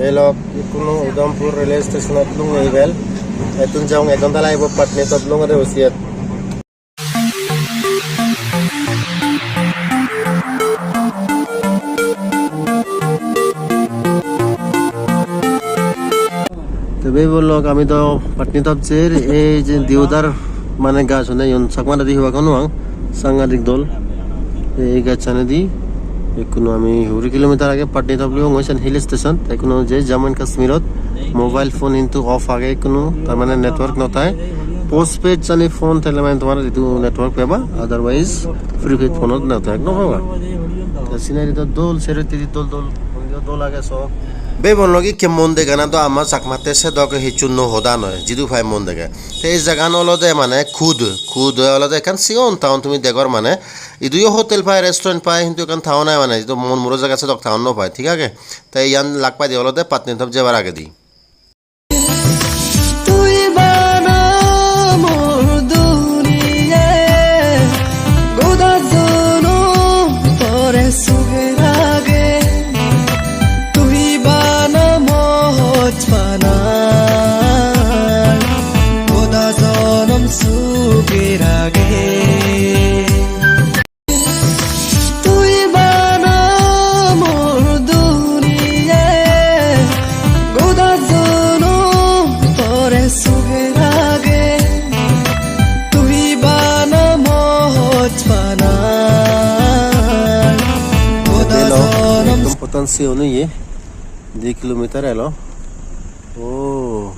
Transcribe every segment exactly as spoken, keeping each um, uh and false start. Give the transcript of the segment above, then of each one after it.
Belok, ikkunu Udhampur railway station-ot lungei bel. Ettun jong ek ghonta lagibo Patni top lungede usiyot. Te bhei bon lok, ami do Patni top jer, ei je deodar mane gaj hone, iyon Chakma dadi hobak hobor nw pang, sangadik dol. Ei gajchanedi ikkunu ami huri kilometer age Patni top luyong, oisan hill station, te ikkunu je Jammu and Kashmirot mobile phone hintu off age ikkunu, tar mane network nw thai. Postpaid jani phone thele mane tomar idu network peba, otherwise prepaid phone-ot network nw peba. Te scenery do dol, sero tiri dol dol, dol age so. Bhei bon lok, ikke mon degana do ama Chakmatte sedok hissu nw hoda noi, jidu pai mon dege. Te ei jagan olode mane Khud, Khud olode ekkan sigon town, tumi degor mane iduyo hotel pai, restaurant pai, hintu ekkan town ai mane, idu mon muro jaga sedok town nw pai, thik age? Te iyan lak paide olode Patni top jebar agedi. Tui bana mor duniya, goda jonom tore suge rage. Tui bana mor pana, goda jonom suge rage. Tui bana mor duniya, goda jonom tore suge rage. Tui bana mor pana, goda jonom. Ekdom pottan sigon oye, di kilometer elo. Oh.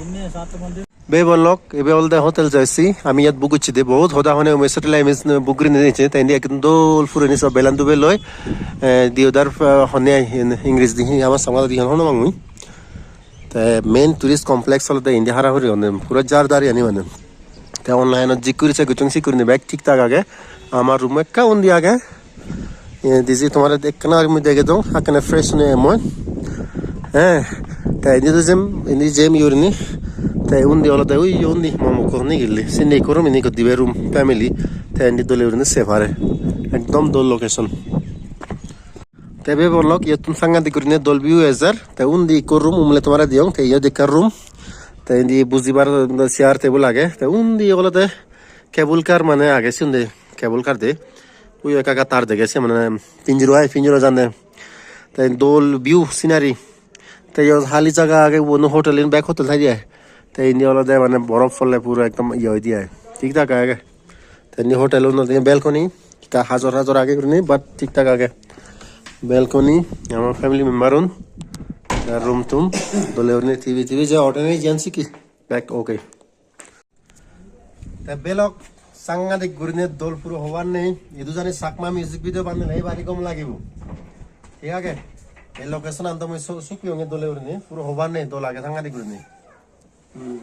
Bhei bon lok, ibe olode Hotel Joycee. Ami iyot book gocchi de, bohut hoda hone umi satellite image book gurinei dicche. Te indi ekdom dol puroni sob belan dube loi. Eh, deodar, eh, honne ai, in-, English di, ama Changma di hon hobor nw pang mui. Te main tourist complex olode indi hara huri honne, puro jar dar yani mane. Te online-ot jik guri check gocchong, sik gurinei bek thik thak age. Ama room ekka undi age. Ye, diji tomare ekkana guri mui degei dong, hakkene fresh hone emon. Eh, te indi do jem, indi jem gurinei. Te undi olode ui undi momokko nigille. Sindi ekko room, indi ekko dibe room family. Te indi dole gurinei se pare. Ekdom dol location. Te bhei bon lok, iyottun sangadik gurinei dol view ejer. Te undi ekko room, umle tomare diyong. Te iyot ekkan room. Te indi bujibar chair table age. Te undi olode cable car mane age sindi. Cable car de. Ui ekka ekka tar dege se mane pinjiro ai, pinjiro jande. Te dol view scenery. Te iyot hali jaga age, ubon hotel in bek hotel thai de ai. Te indi olode mane borof polle puro ekdom iye oide ai. Thik thak age. Te indi hotel un olode balcony, ekka hajor hajor age gurinei, but thik thak age. Balcony, ama family member un. Te room tum, dole gurinei T V, T V je order nei jiyan siki. Bek okay. Te belok sangadik gurinei dol, puro hobar nei. Idu jani Chakma music video banele ei bari gom lagibo. Thik age? Ei location an do mui so-, suk piyonge dole gurinei, puro hobar nei, dol age sangadik gurinei. Hmm.